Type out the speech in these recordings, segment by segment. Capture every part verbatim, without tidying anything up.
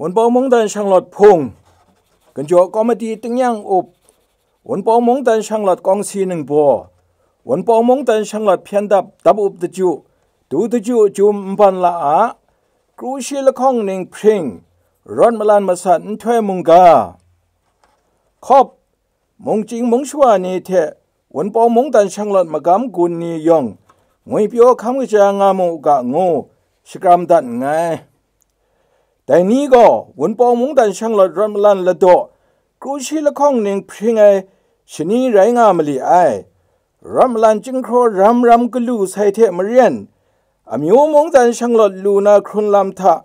Wunpawng Mungdan Shanglawt Hpung, Ginjaw Komiti Tingnyang Up, Wunpawng Mungdan Shanglawt Kawngsi Ningbaw, Wunpawng Mungdan Shanglawt Hpyen Dap Dap Up Daju, Du Daju Jum Nban La A, Kru Shi Lahkawng Ning Hpring, Rawt Malan Masat Nhtoi Mungga, Hkawp, mungchying mungshawa ni hte Wunpawng Mungdan Shanglawt Magam Gun ni yawng ngwipyaw hkam kaja nga mu u ga ngu shakram dat nngai. Dai ni gaw Wunpawng Mungdan Shanglawt Rawt Malan Ladaw, Kru Shi Lahkawng Ning Hpring ai shani rai nga mali ai. Rawt Malan Chyinghkraw Ram Ram Galu sai hte maren, amyu mungdan shanglawt lu na hkrun lam hta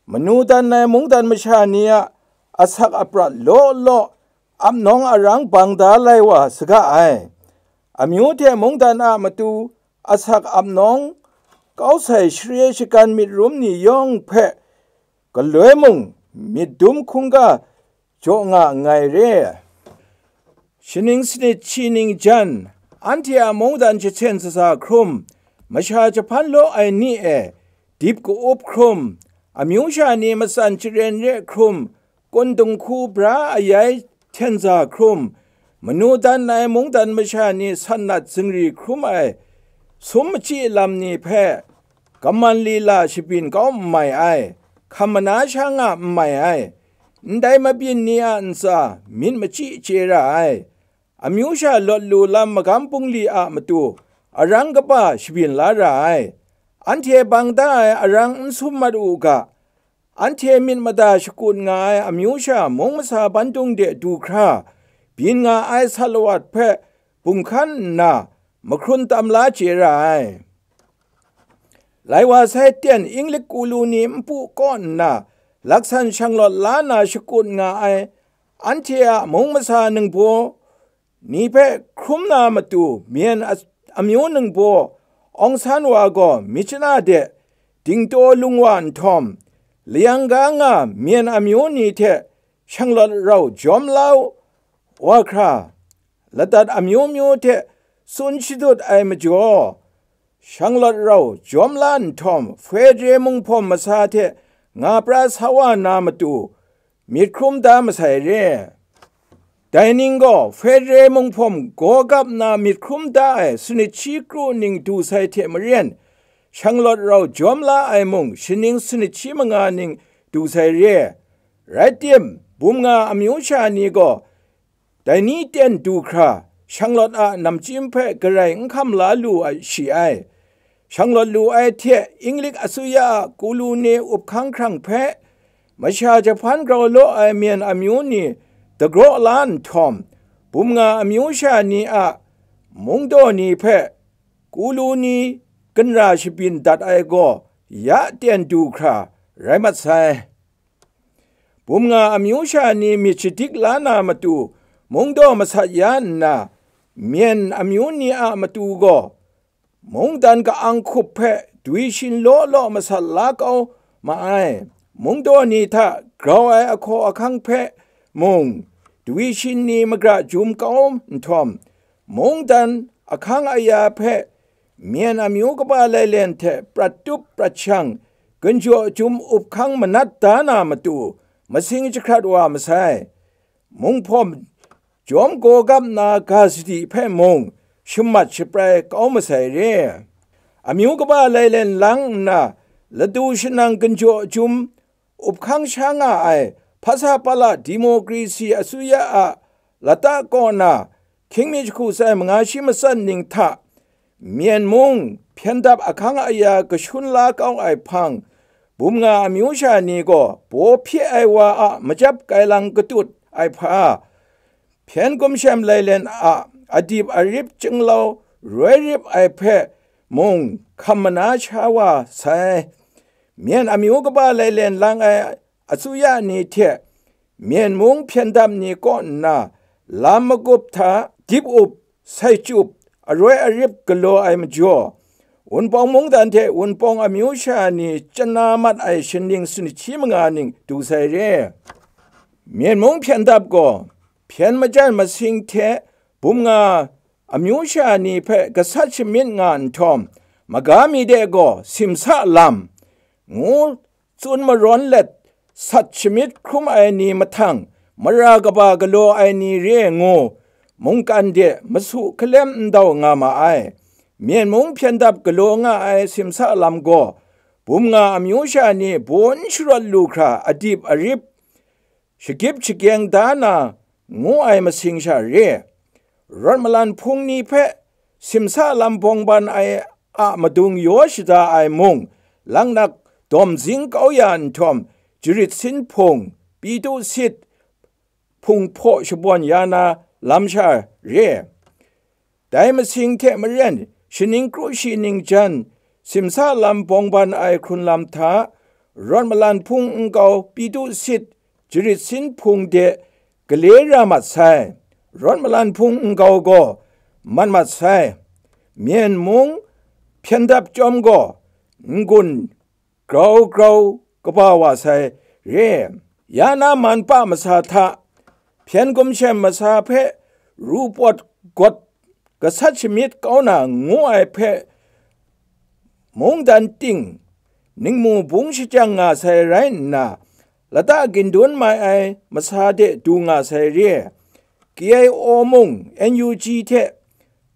manu dan ai mungdan masha ni a asak aprat law law, ap nawng arang bang da lai wa saga ai. Amyu hte mungdan a matu asak ap nawng kau sai share shagan myit rum ni yawng hpe galoi mung myit dum hkungga jaw nga nngai re. Shaning sanit shi ning jan, anhte a mungdan jahten shaza hkrum, masha jahpan law ai ni e dip ka-up hkrum, amyu sha ni matsan charen re hkrum, kun dinghku bra ayai hten za hkrum, manu dan ai mungdan masha ni san nat zingri hkrum ai sum machyi lam ni hpe, kaman lila shabyin kau n mai ai, hkam mana sha nga n mai ai, ndai mabyin ni a ntsa myit machyi chye ra ai, amyu sha lawt lu lam magam bungli a matu arang kaba shabyin la ra ai, anhte bang da ai arang n sum mat u ga, anhte myit mada shakut nga ai amyu sha mung masa bandung de du hkra byin nga ai salawat hpe bung hkan nna mahkrun tam la chye ra ai. Lai wa sai ten Inglik kulu ni npu kaw nna laksan shanglawt la na shakut nga ai anhte a mung masa ningbaw ni hpe hkrum na matu Myen a-, amyu ningbaw Aung San wa gaw myit shana de dingtaw lung wa nhtawm, layang ga nga Myen amyu ni hte shanglawt rau jawm la wa hkra, ladat amyu myu hte tsun shadut ai majaw, shanglawt rau jawm la nhtawm, Fedre munghpawm masa hte nga pra sa wa na matu myit hkrum da masai re. Dai ning gaw Fedre munghpawm gaw gap na myit hkrum da ai sanit shi kru ning du sai hte maren, shanglawt rau jawm la ai mung shaning sanit shi manga ning du sai re. Rai tim, bum nga amyu sha ni gaw dai ni ten du hkra, shanglawt a namchyim hpe garai n hkam la lu ai shi ai. Shanglawt lu ai hte Inglik asuya a kulu ni up hkang hkrang hpe, masha jahpan grau law ai Myen amyu ni dagraw la nhtawm, bum nga amyu sha ni a mungdaw ni hpe kulu ni ginra shabyin dat ai gaw ya ten du hkra rai mat sai. Bum nga amyu sha ni myit shadik la na matu, mungdaw masat ya nna, Myen amyu ni a matu gaw, mungdan ka-ang hkup hpe dwi shin law law masat la kau ma ai. Mungdaw ni hta grau ai ahkaw ahkang hpe mung, dwi shin ni magra jum kau nhtawm, mungdan ahkang aya hpe Myen amyu kaba lailen hte prat tup prat shang, ginjaw jum up hkang manat da na matu, masing jahkrat wa masai. Munghpawm jawm gaw gap na ga sadi hpe mung, shamat shaprai kau masai re. Amyu kaba lailen lang nna, ladu shanang ginjaw jum up hkang sha nga ai Hpasa Pala Democracy asuya a lata kaw na, hkying mi jahku tsai manga shi matsat ning hta, Myen mung hpyen dap ahkang aya kashun la kau ai hpang, bum nga amyu sha ni gaw baw hpye ai wa a machyap kailang katut ai hpa, hpyen gumshem lailen a adip arip chyinglau roi rip ai hpe mung hkam mana sha wa sai. Myen amyu kaba lailen lang ai asuya ni hte Myen mung hpyen dap ni kaw nna lam magup hta dip up, sai chyup, aroi arip galaw ai majaw, Wunpawng mungdan hte Wunpawng amyu sha ni chana mat ai shaning sanit shi manga ning du sai re. Myen mung hpyen dap gaw, hpyen majan masing hte bum nga amyu sha ni hpe gasat shamyit nga nhtawm, maga mi de gaw simsa lam, ngu tsun marawn let, sat shamyit hkrum ai ni mahtang, mara kaba galaw ai ni re ngu, mungkan de masu hkalem ndau nga ma ai. Myen mung hpyen dap galaw nga ai simsa lam gaw, bum nga amyu sha ni bun sharawt lu hkra adip arip, shagip shageng da na ngu ai masing sha re. Rawt malan hpung ni hpe simsa lam bawng ban ai a madung yaw shada ai mung, laknak dawm zing kau ya nhtawm, jarit sin hpung, pitu sit, hpung hpaw shabawn ya na lam sha re. Dai masing hte maren, shaning kru shi ningjan, simsa lam bawng ban ai hkrun lam hta, rawt malan hpung nkau pitu sit, jarit sin hpung de gale ra mat sai. Rawt malan hpung nkau gaw mat mat sai. Myen mung hpyen dap chyawm gaw, n-gun grau grau kaba wa sai re. Ya na man pa masa hta, hpyen gumshem masa hpe ru pawt gawt gasat shamyit kau na ngu ai hpe, mungdan ting ningmu bung shajang nga sai rai nna, lata gindun mai ai masa de du nga sai re. K I O mung N U G hte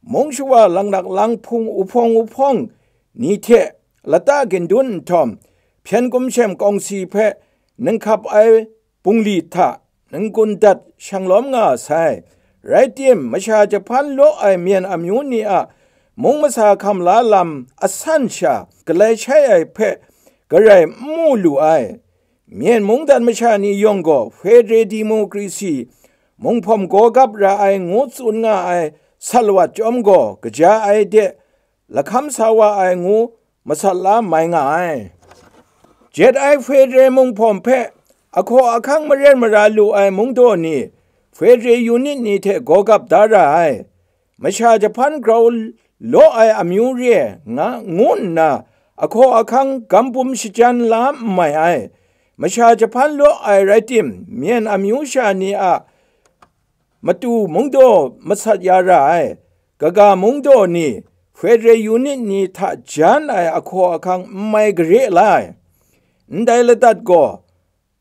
mung shawa laknak lang hpung uhpawng uhpawng ni hte lata gindun nhtawm, hpyen gumshem kawngsi hpe ninghkap ai bungli hta n-gun dat shanglawm nga sai. Rai tim, masha jahpan law ai myen amyu ni a mung masa hkam la lam asan sha galai shai ai hpe garai n mu lu ai. Myen mungdan masha ni yawng gaw federal democracy, munghpawm gawgap ra ai ngu tsun nga ai sat lawat chyawm gaw, kaja ai de lahkam sa wa ai ngu masat la mai nga ai. Jet ai federal munghpawm hpe ahkaw ahkang maren mara lu ai mungdaw ni, federal unit ni hte gawgap da ra ai. Masha jahpan grau law ai amyu re nga ngu nna, ahkaw ahkang gam bum shajan la n mai ai. Masha jahpan law ai rai tim, myen amyu sha ni a matu mungdaw masat ya ra ai, kaga mungdaw ni, federal unit ni hta jan ai ahkaw ahkang n mai gare la ai. Ndai ladat gaw,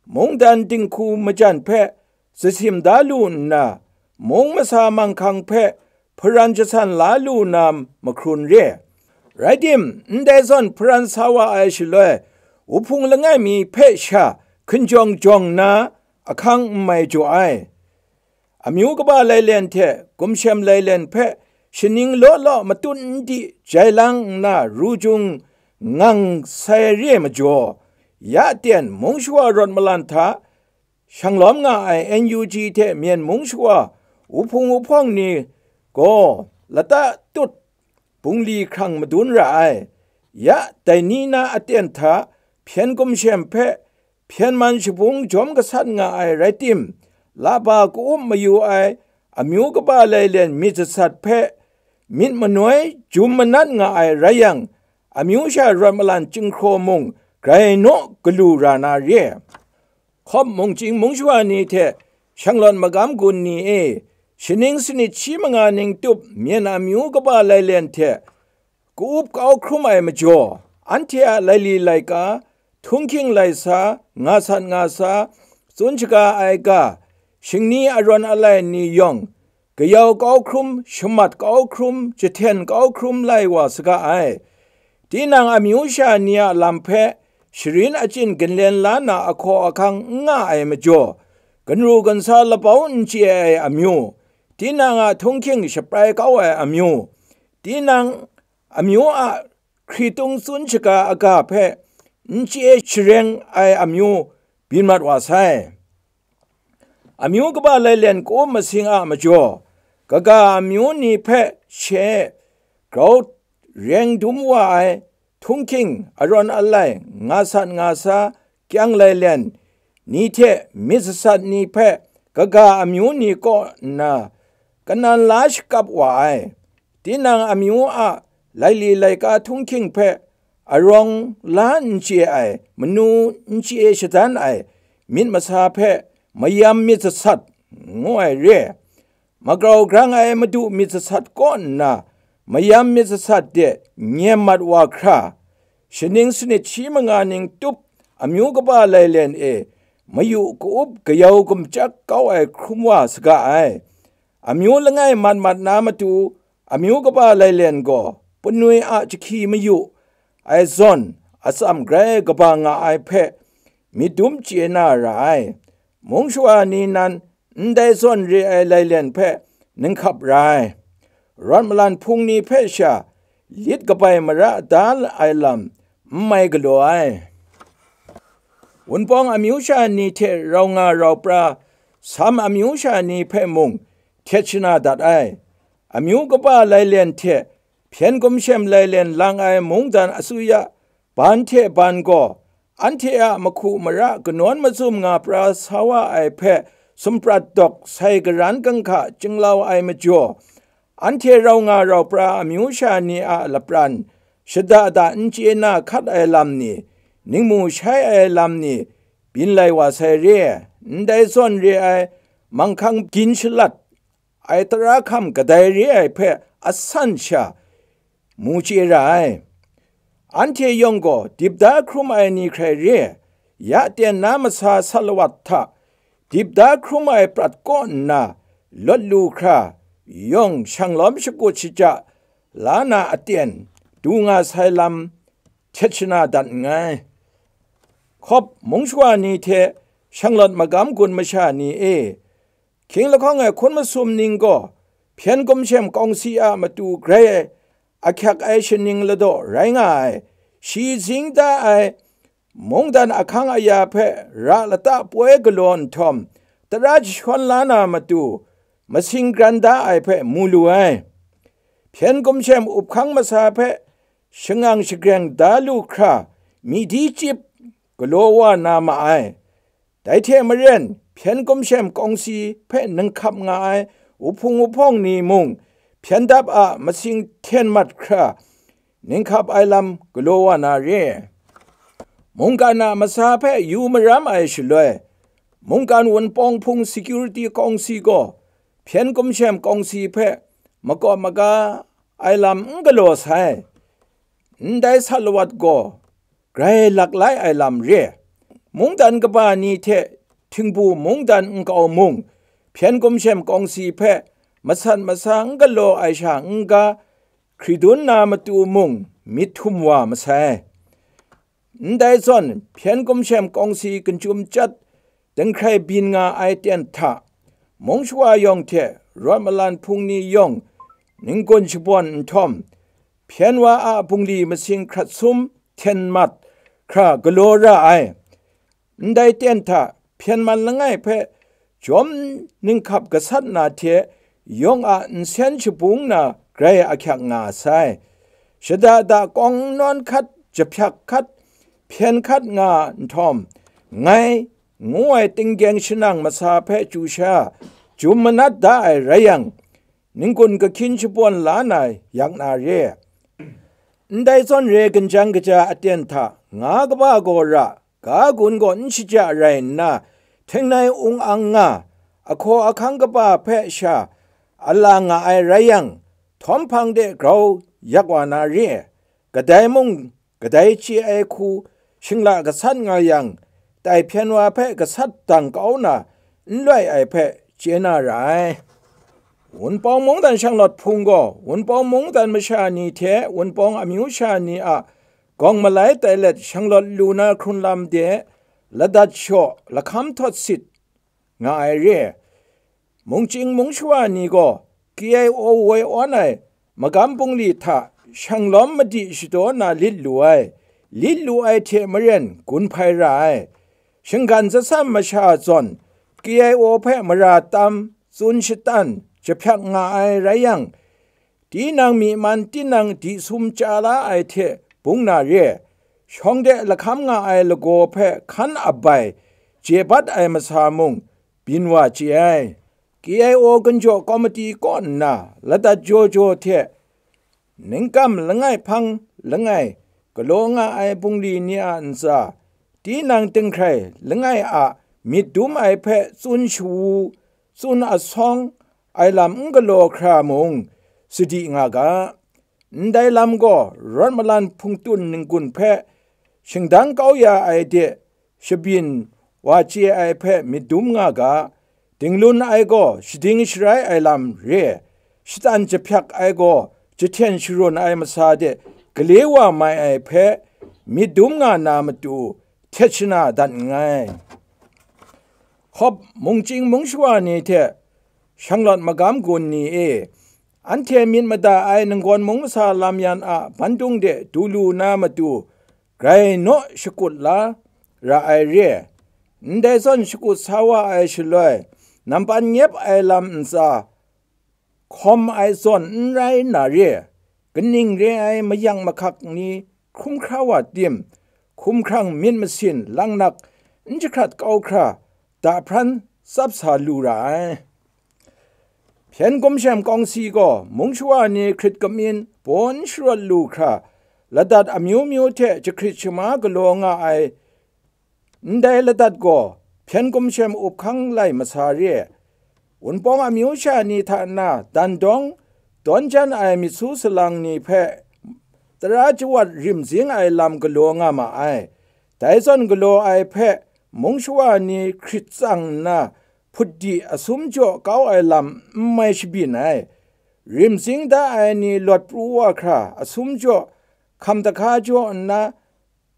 mungdan dinghku majan hpe zasim da lu nna, mung masa manghkang hpe hparan jasan la lu na mahkrun re. Rai tim, ndai zawn hparan sa wa ai shaloi, wuhpung langai mi hpe sha hkinjawng jawng nna ahkang n mai jaw ai. Amyu kaba lailen hte gumshem lailen hpe shaning law law matut n di jai lang nna ru jung ngang sai re majaw, ya ten mung shawa rawt malan hta shanglawm nga ai N U G hte myen mung shawa wuhpung wuhpawng ni gaw lata tut bungli hkrang madun ra ai. Ya dai ni na aten hta hpyen gumshem hpe hpyen man shabung jawm gasat nga ai rai tim, laba ka-up mayu ai amyu kaba lailen myit jasat hpe myit manoi jum manat nga ai rai yang, amyu sha rawt malan chyinghkraw mung grai naw galu ra na re. Hkawp mungchying mungshawa ni hte shanglawt magam gun ni e, shaning sanit shi manga ning tup myen amyu kaba lailen hte ka-up kau hkrum ai majaw, anhte a laili laika, htunghking laisa, nga sat nga sa, tsun shaga ai ga, shingni arawn alai ni yawng, kayau kau hkrum, shamat kau hkrum, jahten kau hkrum lai wa saga ai. Tinang amyu sha ni a lam hpe sharin achyin ginlen la na ahkaw ahkang n nga ai majaw, ginru ginsa labau n chye ai amyu, tinang a htunghking shaprai kau ai amyu, tinang amyu a hkritung tsun shaga aga hpe n chye shareng ai amyu byin mat wa sai. Amyu kaba lailen ka-up masing a majaw, kaga amyu ni hpe she grau reng dum wa ai, htunghking, arawn alai, nga sat nga sa, kyang lailen ni hte myit jasat ni hpe kaga amyu ni kaw nna kanan la shakap wa ai. Tinang amyu a laili laika htunghking hpe arawng la n chye ai, manu n chye shadan ai myit masa hpe mayam myit jasat ngu ai re. Magrau grang ai madu myit jasat kaw nna, mayam myit jasat de nyem mat wa hkra, shaning sanit shi manga ning tup amyu kaba lailen e, mayu ka-up kayau gumchyak kau ai hkrum wa saga ai. Amyu langai mat mat na matu, amyu kaba lailen gaw, panwi a jahki mayu ai zawn, atsam grai kaba nga ai hpe, myit dum chye na ra ai. Mung shawa ni nan ndai zawn re ai lailen hpe ninghkap ra ai. Rawt malan hpung ni hpe sha lit kabai mara da ai lam n mai galaw ai. Wunpawng amyu sha ni hte rau nga rau pra, Sam amyu sha ni hpe mung htet shana dat ai. Amyu kaba lailen hte hpyen gumshem lailen lang ai mungdan asuya ban hte ban gaw, anhte a mahku mara kanawn mazum nga pra sa wa ai hpe sumprat dawk sai karan ganhka chyinglau ai majaw, anhte rau nga rau pra amyu sha ni a lapran shada da n chye na hkat ai lam ni, ningmu shai ai lam ni, byin lai wa sai re, ndai zawn re ai manghkang byin shalat ai tara hkam kadai re ai hpe asan sha mu chye ra ai. Anhte yawng gaw dip da hkrum ai ni hkrai re, ya ten na masa salawat hta dip da hkrum ai prat kaw nna lawt lu hkra, yawng shanglawm shakut shaja la na aten du nga sai lam htet shana dat nngai. Hkawp mung shawa ni hte shanglawt magam gun masha ni e, hkying lahkawng ai hkun masum ning gaw hpyen gumshem kawngsi a matu grai ai ahkyak ai shaning ladaw rai nga ai, shi zing da ai mungdan ahkang aya hpe ra lata poi galaw nhtawm, tara jashawn la na matu masing gran da ai hpe mu lu ai. Hpyen gumshem up hkang masa hpe shangang shagreng da lu hkra, midi chyip galaw wa na ma ai. Dai hte maren, hpyen gumshem kawngsi hpe ninghkap nga ai wuhpung wuhpawng ni mung, hpyen dap a masing hten mat hkra, ninghkap ai lam galaw wa na re. Mungkan a masa hpe yu maram ai shaloi, mungkan wunpawng hpung security kawngsi gaw hpyen gumshem kawngsi hpe makawp maga ai lam n galaw sai. Ndai salawat gaw grai laklai ai lam re. Mungdan kaba ni hte htingbu mungdan nkau mung, hpyen gumshem kawngsi hpe masat masa n galaw ai sha n-ga hkridun na matu mung myit htum wa masai. Ndai zawn, hpyen gumshem kawngsi gun chyum chyat dinghkrai byin nga ai ten hta, mung shawa yawng hte rawt malan hpung ni yawng n-gun shabawn nhtawm, hpyen wa a bungli masing hkrat sum hten mat hkra galaw ra ai. Ndai ten hta hpyen man langai hpe jawm ninghkap gasat na hte yawng a nsen shabung na grai ahkyak nga sai. Shada da kawng nawn hkat, jahpyak hkat, hpyen hkat nga nhtawm, ngai ngu ai tinggyeng shanang masa hpe chyu sha jum manat da ai rai yang, n-gun kahkyin shabawn la na yak na re. Ndai zawn re gun jang kaja aten hta nga kaba gaw ra, ga gun gaw n shaja rai nna, htengnai ung ang nga, ahkaw ahkang kaba hpe sha ala nga ai rai yang, htawm hpang de grau yak wa na re. Kadai mung kadai chye ai hku shingla gasat nga yang, tai hpyen wa hpe gasat dang kau na n loi ai hpe chye na ra ai. Wunpawng mungdan shanglawt hpung gaw, wunpawng mungdan masha ni hte wunpawng amyu sha ni a gawng malai tai let shanglawt lu na hkrun lam de, ladat shaw, lahkam htawt sit nga ai re. Mungchying mung shawa ni gaw K I O woi awn ai magam bungli hta shanglawm madi shadaw na lit lu ai. Lit lu ai hte maren gun hpai ra ai. Shinggan zatsam masha zawn K I O hpe mara tam, tsun shatan, jahpyak nga ai rai yang, tinang myi man tinang di sum chya la ai hte bung na re, shawng de lahkam nga ai lagaw hpe hkan abai chye bat ai masa mung byin wa chye ai. K I O gun jaw komiti kaw nna ladat jaw jaw hte ningkam langai hpang langai galaw nga ai bungli ni a ntsa, tinang dinghkrai langai a myit dum ai hpe tsun shawu, tsun asawng ai lam n galaw hkra mung sadi nga ga. Ndai lam gaw rawt malan hpungtun n-gun hpe shingdang kau ya ai de shabyin wa chye ai hpe myit dum nga ga. Dinglun ai gaw shading sharai ai lam re, shatan jahpyak ai gaw jahten sharun ai masa de gale wa mai ai hpe myit dum nga na matu htet shana dat nngai. Hkawp mungchying mungshawa ni hte shanglawt magam gun ni e, anhte myit mada ai ninggawn mung masa lam yan a bandung de du lu na matu, grai naw shakut la ra ai re. Ndai zawn shakut sa wa ai shaloi, nampan nyep ai lam ntsa hkawm ai zawn n rai na re. Kaning re ai mayang mahkak ni hkrum hkra wa tim, hkumhkrang myit masin langnak n jahkrat kau hkra, dahpran tsap sa lu ra ai. Hpyen gumshem kawngsi gaw mungshawa ni hkrit kamyin bawn sharawt lu hkra, ladat amyu myu hte jahkrit shama galaw nga ai. Ndai ladat gaw hpyen gumshem up hkang lai masa re. Wunpawng amyu sha ni hta na dan dawng dawn jan ai myit su salang ni hpe tara jawat rim zing ai lam galaw nga ma ai. Dai zawn galaw ai hpe mungshawa ni hkrit tsang nna, hput di asum jaw kau ai lam n mai shabyin ai. Rim zing da ai ni lawt pru wa hkra asum jaw hkam dahka jaw nna,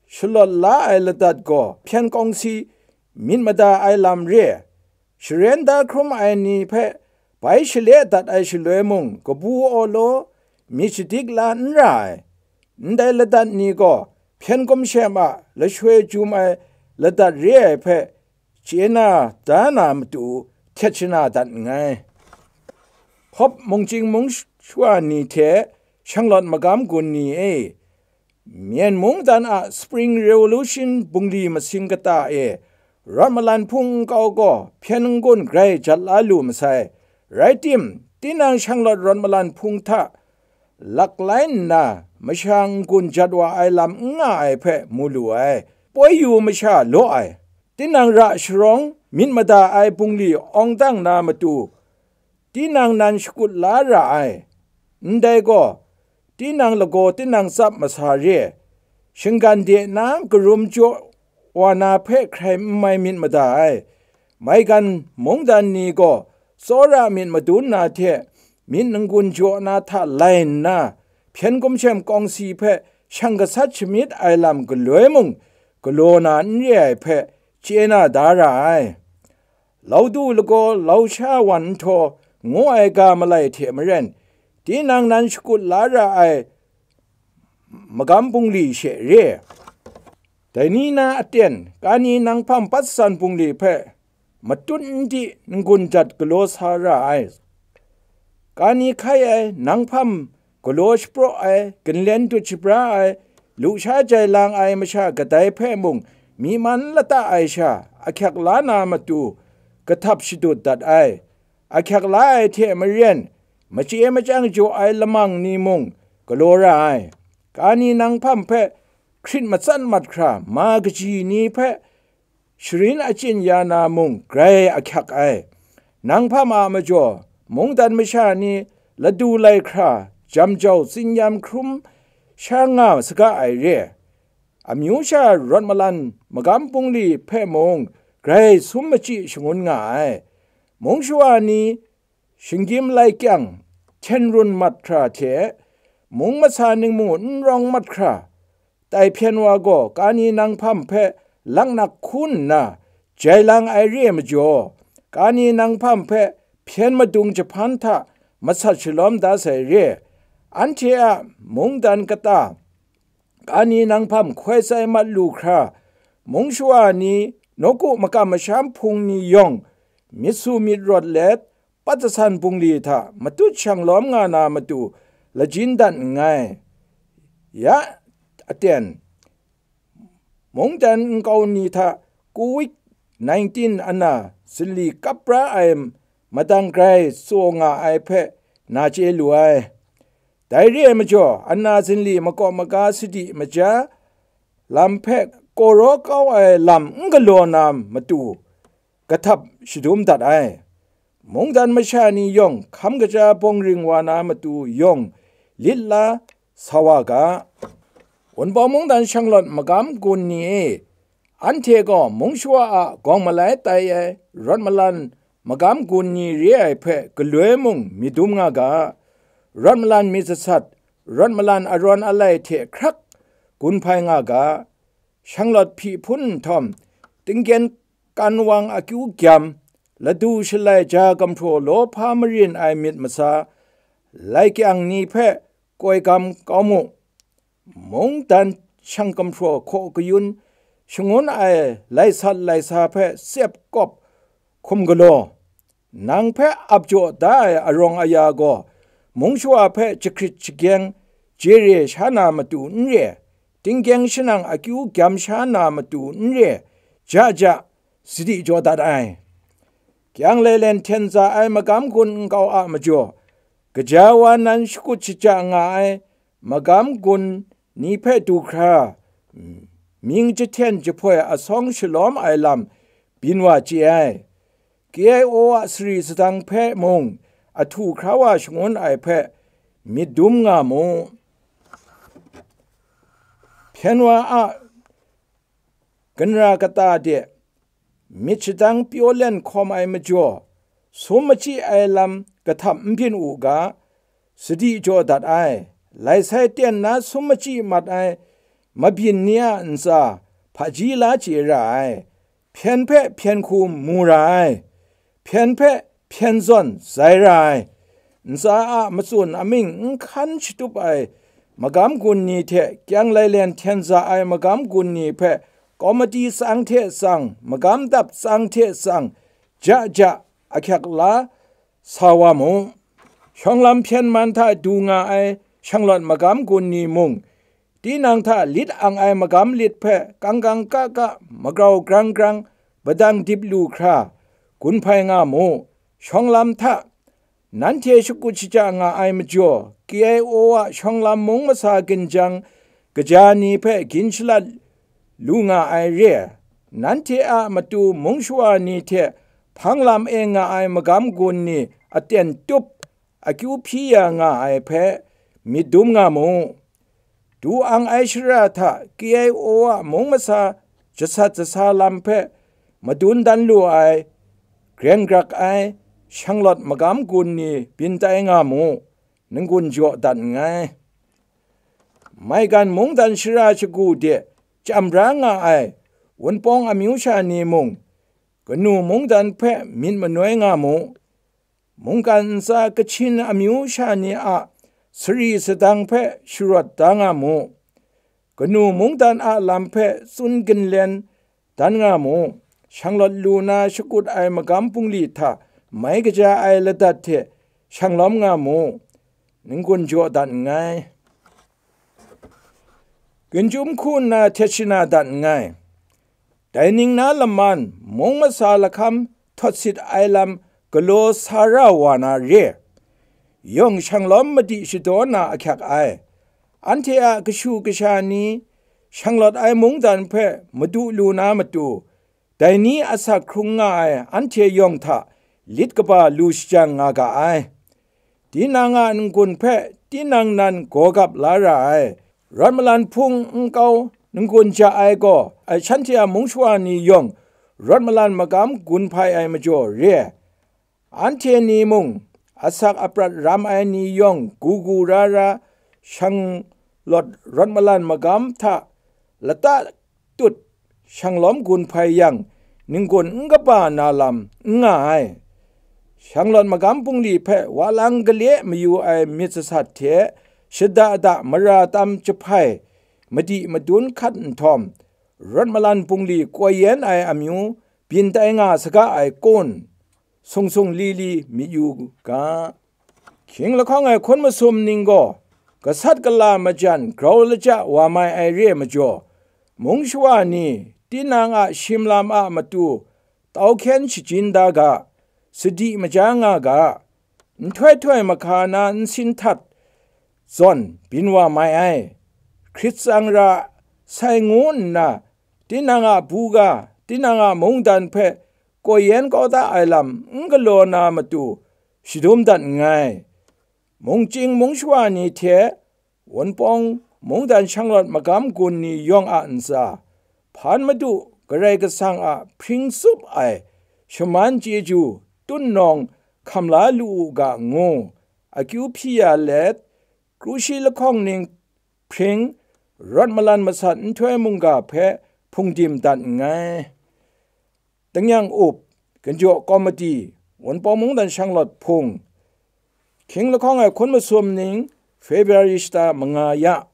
shalawt la ai ladat gaw hpyen kawngsi myit mada ai lam re. Sharen da hkrum ai ni hpe bai shale dat ai shaloi mung, kabu awlaw myit shadik la n ra ai. Ndai ladat ni gaw hpyen gumshem a lashoi jum ai ladat re ai hpe chye na da na matu htet shana dat nngai. Hkawp mungchying mungshawa ni hte shanglawt magam gun ni e, Myen mungdan a Spring Revolution bungli masing kata e, rawt malan hpung nkau gaw hpyen n-gun grai jat la lu masai. Rai tim, tinang shanglawt rawt malan hpung hta laklai nna, masha n-gun jat wa ai lam n nga ai hpe mu lu ai. Poi yu masha law ai, tinang ra sharawng myit mada ai bungli awng dang na matu, tinang nan shakut la ra ai. Ndai gaw, tinang lagaw tinang tsap masa re, shinggan de na karum jaw wa na hpe hkrai n mai myit mada ai. Maigan mungdan ni gaw tsawra myit madun na hte myit n-gun jaw na hta lai nna, hpyen gumshem kawngsi hpe shang gasat shamyit ai lam galoi mung galaw na n re ai hpe chye na da ra ai. Laudu lagaw lausha wan nhtawh ngu ai ga malai hte maren, tinang nan shakut la ra ai magam bungli she re. Dai ni na aten, kani nang hpam patsan bungli hpe matut n di n-gun jat galaw sa ra ai. Kani hkai ai, nang hpam galaw shapraw ai, ginlen dut shabra ai, lusha jai lang ai masha kadai hpe mung myi man lata ai sha ahkyak la na matu kahtap shadut dat ai. Ahkyak la ai hte maren, machye machyang jaw ai lamang ni mung galaw ra ai. Kani nang hpam hpe hkrit matsat mat hkra, ma kaji ni hpe sharin achyin ya na mung grai ahkyak ai. Nang hpam a majaw, mungdan masha ni ladu lai hkra, jam jau tsinyam hkrum sha nga saga ai re. Amyu sha rawt malan magam bungli hpe mung grai sum machyi shangun nga ai. Mung shawa ni shinggyim lai kyang hten run mat hkra hte, mung masa ningmu n rawng mat hkra, tai hpyen wa gaw kani nang hpam hpe laknak hku nna jai lang ai re ai majaw, kani nang hpam hpe hpyen madung jahpan hta masat shalawm da sai re. Anhte a mungdan kata, kani nang hpam hkoi tsai mat lu hkra, mung shawa ni, nawku makam masham hpung ni yawng myit su myit rawt let, pat jasan bungli hta matut shang lawm nga na matu lajin dat nngai. Ya aten, mungdan nkau ni hta covid nineteen ana zinli kap pra ai madang grai tsaw nga ai hpe na chye lu ai. Dai re ai majaw, ana zinli makawp maga sadi maja lam hpe kawraw kau ai lam n galaw na matu, kahtap shadum dat ai. Mungdan masha ni yawng hkam kaja bawng ring wa na matu yawng lit la sa wa ga. Wunpawng mungdan shanglawt magam gun ni e, Anhte gaw mung shawa a gawng malai tai ai rawt malan magam gun ni re ai hpe galoi mung myit dum nga ga, rawt malan myit sasat, rawt malan arawn alai hte hkrak gun hpai nga ga, shanglawt hpyi hpun nhtawm, tinggen kan wang akyu gyam, ladu shalai ja gumhpraw lawhpa marin ai myit masa, lai kyang ni hpe koi gam kau mu. Mungdan shang gumhpraw hkaw kayun shangun ai laisat laisa hpe tsep kawp hkum galaw, nang hpe ap jaw da ai arawng aya gaw, mung shawa hpe jahkrit jageng jere sha na matu n re, tinggyeng shanang akyu gyam sha na matu n re, ja ja sadi jaw dat ai. Kyang lailen hten za ai magam gun nkau a majaw, gaja wa nan shakut shaja nga ai magam gun ni hpe du hkra, mying jahten jahpoi asawng shalawm ai lam byin wa chye ai. K I O a sari sadang hpe mung ahtu hkra wa shangun ai hpe myit dum nga mu. Hpyen wa a ganra kata de myit shadang pyaw len hkawm ai majaw, sum machyi ai lam kahtap n byin u ga, sadi jaw dat ai, lai sai ten na sum machyi mat ai mabyin ni a ntsa hpaji la chye ra ai, hpyen hpe hpyen hku mu ra ai, hpyen hpe hpyen zawn zai ra ai, ntsa a matsun amying n hkan shatup ai magam gun ni hte kyang lailen hten za ai magam gun ni hpe kawmati tsang hte tsang, magam dap tsang hte tsang, ja ja ahkyak la sa wa mu. Shawng lam hpyen man hta du nga ai shanglawt magam gun ni mung, tinang hta lit ang ai magam lit hpe kangkang kaka magrau grang grang padang dip lu hkra gun hpai nga mu. Shawng lam hta nanhte shakut shaja nga ai majaw, K I O a shawng lam mung masa ginjang kaja ni hpe gin shalat lu nga ai re, nanhte a matu mung shawa ni hte hpang lam e nga ai magam gun ni aten tup akyu hpyi ya nga ai hpe myit dum nga mu. Du ang ai shara hta K I O a mung masa jasat jasa lam hpe madun dan lu ai, greng grak ai, shanglawt magam gun ni byin tai nga mu, n-gun jaw dat nngai. Maigan mungdan shara shagu de chyam bra nga ai Wunpawng amyu sha ni mung, kanu mungdan hpe myit manoi nga mu. Mungkan ntsa Kachin amyu sha ni a sari sadang hpe sharawt da nga mu. Kanu mungdan a lam hpe tsun ginlen dan nga mu. Shanglawt lu na shakut ai magam bungli hta mai kaja ai ladat hte shanglawm nga mu, n-gun jaw dat nngai. Ginchyum hku nna htet shana dat nngai. Dai ning na laman, mung masa lahkam htawt sit ai lam galaw sa ra wa na re. Yawng shanglawm madi shadaw na ahkyak ai. Anhte a kashu kasha ni shanglawt ai mungdan hpe madu lu na matu, dai ni asak hkrung nga ai anhte yawng hta lit kaba lu shajang nga ga ai. Tinang a n-gun hpe tinang nan gaw gap la ra ai. Rawt malan hpung nkau n-gun ja ai gaw, ai shanhte a mung shawa ni yawng rawt malan magam gun hpai ai majaw re ai. Anhte ni mung, asak aprat ram ai ni yawng gu gu ra ra, shanglawt rawt malan magam hta lata tut shanglawm gun hpai yang, n-gun n kaba na lam n nga ai. Shanglawt magam bungli hpe wa lang gale mayu ai myit sasat hte, shada da mara tam jahpai madi madun hkat nhtawm, rawt malan bungli koi yen ai amyu byin tai nga saga ai kun, sung sung li li myit yu ga. Hkying lahkawng ai hkun masum ning gaw gasat gala majan grau laja wa mai ai re ai majaw, mung shawa ni tinang a shim lam a matu tau hkyen shajin da ga, sadi maja nga ga, nhtoi htoi mahka na nsin htat zawn byin wa mai ai. Hkrit tsang ra sai ngu nna, tinang a buga, tinang a mungdan hpe koi yen kau da ai lam n galaw na matu shadum dat nngai. Mungchying mung shawa ni hte Wunpawng mungdan shanglawt magam gun ni yawng a ntsa, hpan madu Karai Kasang a hpring tsup ai shaman chyeju tun nawng hkam la lu u ga ngu, akyu hpyi ya let, kru shi lahkawng ning hpring, rawt malan masat nhtoi mungga hpe hpungdim dat nngai. Dingnyang up, Ganjaw Komiti, Wunpawng Mungdan Shanglawt Hpung, Hkying lahkawng ai hkun masum ning, February shata manga ya,